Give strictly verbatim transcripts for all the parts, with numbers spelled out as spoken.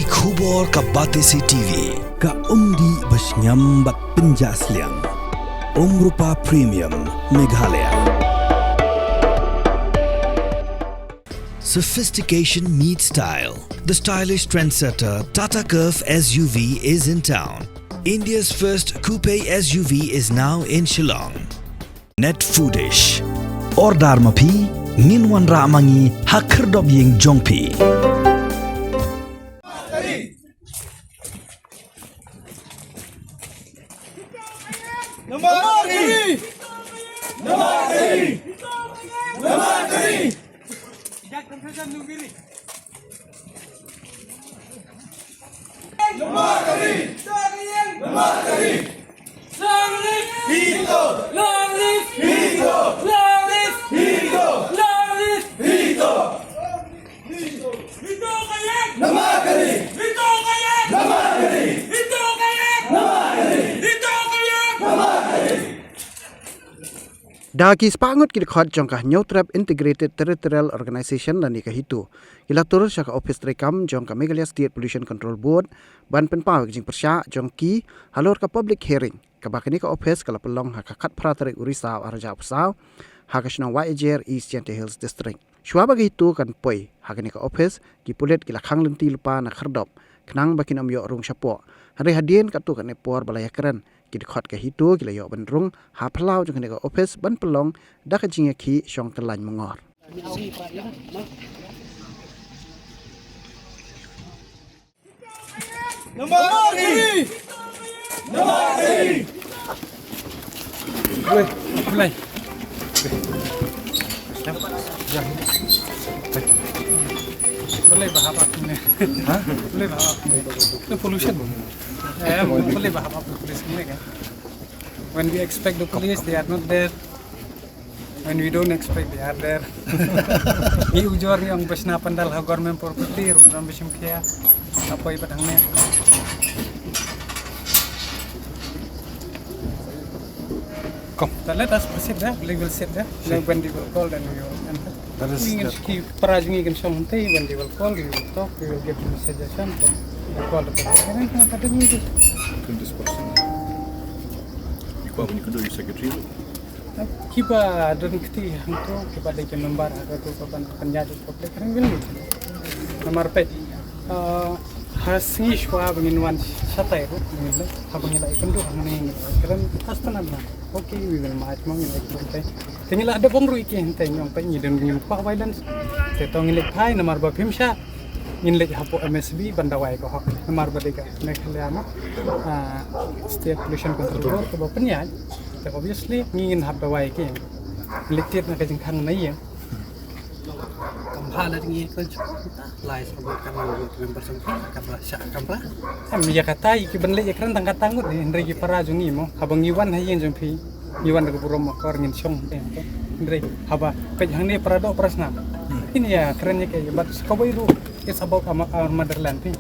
Khubor ka Batesi T V, ka umdih ba shngiam bad pynjah sliang. Umrupa Premium, Meghalaya. Sophistication meets style. The stylish trendsetter Tata Curvv S U V is in town. India's first coupe S U V is now in Shillong. Net Foodish. Order ma phi, ngin wanrah ma ngi ha khyrdop ïing jong phi. Long live Hito! Long live Hito! Long live Hito! Long live Hito! Hito! Hito Kayak! Nama Kari! Hito Kayak! Nama Kari! Hito Kayak! Nama Kari! Hito Kayak! Nama Kari! Da ki spah ngut ki dkhot jong ka Hynñiewtrep Integrated Territorial Organization lane ka HITO, ki la tur sha ka ophis treikam jong ka Meghalaya State Pollution Control Board ban pynpaw ïa ka jingpyrshah jong ki halor ka public hearing kaba kane ka ophis ka la pynlong ha ka khatphra tarik u Risaw arhajar arphew saw ha ka shnong Wahiajer, East Jaintia Hills District. Shuwa ba ka HITO kan poi ha kane ka ophis, ki pulit ki la khang lynti lypa na khyrdop khnang ba kin ym ïoh rung shapoh. Hynrei hadien katto katne por ba la ïakren, ki dkhot ka HITO ki la ïoh ban rung ha phyllaw jong kane ka ophis ban pynlong da ka jingïakhih shong kyllaiñ mongor. Boleh. Boleh. Boleh bahap apa ni? Ha? Boleh bahap apa ni? Itu pollution. Eh, boleh bahap apa pollution ni kan? When we expect the police, they are not there. When we don't expect, they are there. Ngi ujor ngi ong ba shna pandal ha government property, ruh don ba shim khia. Apoi bad hangne. Come. So let us proceed there. We will sit there. Then when they will call, then we will enter. That is, we will that keep, para jong ngi kan shong hynte, when they will call, we will talk, we will give them a suggestion from the call the public. And then, uh, but then we will. Twenty percent. You go when you could do your secretary. Kiba don kti hangto, kiba dei ki member ha kato ka ban pynïaid ïa ka public hearing will meet. Namar peit, ah, ha sngi shuwa ba ngin wan shatai ruh, ngin leit, haba ngi la ïakynduh hangne ngin kren, haste na na. Okay, we will march mo, ngin leit hangtai. Te ngi la dep ong ruh ïa ki hangtai, ngi ong peit ngi don, ngim kwah violence. Te to ngin leit phai namar ba phim shah ngin leit hapoh M S B ban dawa ïa ka hok. Namar ba dei ka Meghalaya mo, ah, State Pollution Control Board kaba pynïaid. Te obviously ngi ngin hap dawa ïa ki. Leit tied na ka jingkhang na ïing. Kam bha lada ngi kren shuh, lai shuh ba ka long member song ka ba sha kamra. Em, ïa kata ïa ki ban leit ïakren tang kata ngut ne, hynrei ki para jong ngi mo, haba ngi wan ha ïing jong phi, ngi wan da ka burom akor ngin shong te, hynrei haba peit hangne para doh para snam. Kin ïakren ïa ka, but kawei ruh, it's about our, our motherland phi.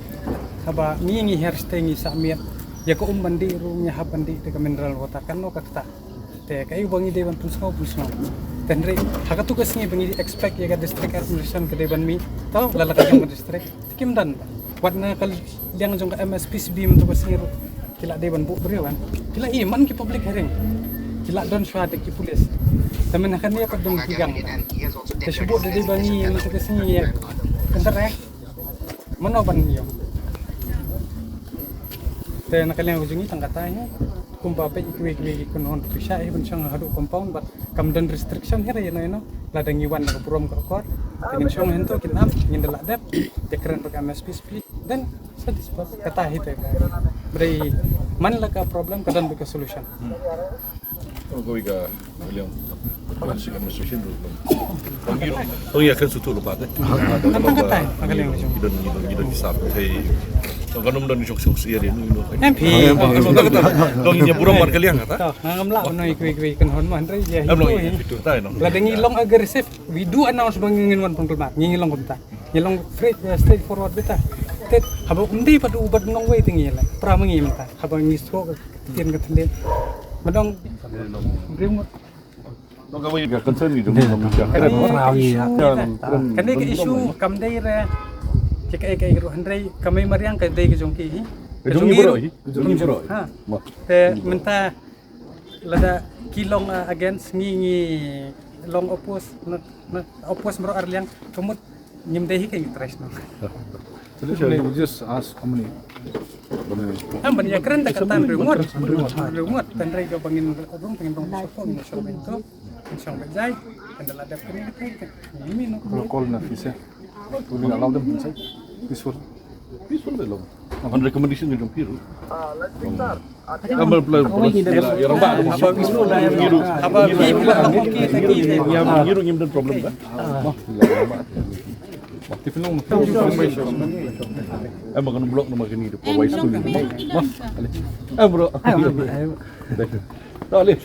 Haba ngi ngi her state ngi sah miet, ïa ka um ban dih ruh ngi hap ban dih da ka mineral water, kan no ka kata. Te kaei ba ngi dei ban pynsngew, pynsngew. Te hynrei ha katu ka sngi ba ngi expect ïa ka district administration ka dei ban mih, to la la ka jong ka district. Te kim don. Wat na ka liang jong ka M S P C B mynta ka sngi ruh ki la dei ban buh briew, kan. Ki la ïa man ki public hearing. Ki la don shuwa da ki police. Te mynta kane pat don ki gang. Te shu buh da dei ba ngi mynta ka sngi ïa. Kan te re. Mano ban ïoh. Te na ka liang ka jong ngi tang kata hi. Kumba peit kiwei kiwei ki kynhun pisa hi ban shong haduh compound bad kam don restriction hi re, you know, you know. Lada ngi wan na ka burom ka akor, te ngin shong hynto kin ap, ngin da lah dep. Te kren bad ka M S P C B. Then sa dispose kata hi te. Ba dei man la ka problem ka don bad ka solution. Oh, kawei ka liang. Ka si administration ruh. Oh, ïa, kan sutu lupa te. Kan tang katai, ka liang jong. Ki don, ki don, ki don ki sap te. Kan ym don jong suk sia dia nu. M P. Don ïa burom bad ka liang kata. To, ngam lah noi kawei kawei kan hon man re ïa. Em long ïa itu tai no. Lada ngi long aggressive, we do announce ba ngin wan pynkulmar. Ngi long kumta. Ngi long straight, uh, straightforward bita. Tet haba um dei bad u bad nongwei te ngi la. Pra ma ngi mynta. Haba ngi stroke. Tien ka thylliej. Madong briew ngut. Ka concern ni jong ka. Kane ka issue, kane ka issue kam dei re. Ki kaei kaei ruh hynrei ka mei mariang ka dei ka jong ki hi. Ka jong ngi baroh hi. Ka jong ngi baroh hi. Ha. Te mynta lada ki long, uh, against ngi, ngi long oppose, not, not oppose baroh arliang, ka mut ngim dei hi ka interest noh. Just ask how many. Em ban ïakren da kata hynriew ngut. Hynriew ngut. Hynrei ka ba ngin rung, ngin rung support, ngin shong beit to, ngin shong beit jai. Kan da la dep kane kata, ngin mih noh. We'll call in a few, sir. We'll allow them inside. Peaceful. Peaceful beit long. On recommendation ka jong phi ruh. Ka mal plan. Haba phi phi la hok ki ta ki. Ngi ruh ngim don problem ka. Em, ba kan block nama kini tu provide school. Em, bro. Tak boleh.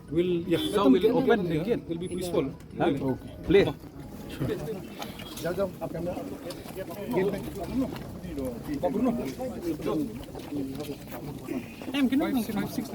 We'll, yeah, so we'll open the gate. We'll be peaceful. Huh? Okay. Play. Em, can you five, six,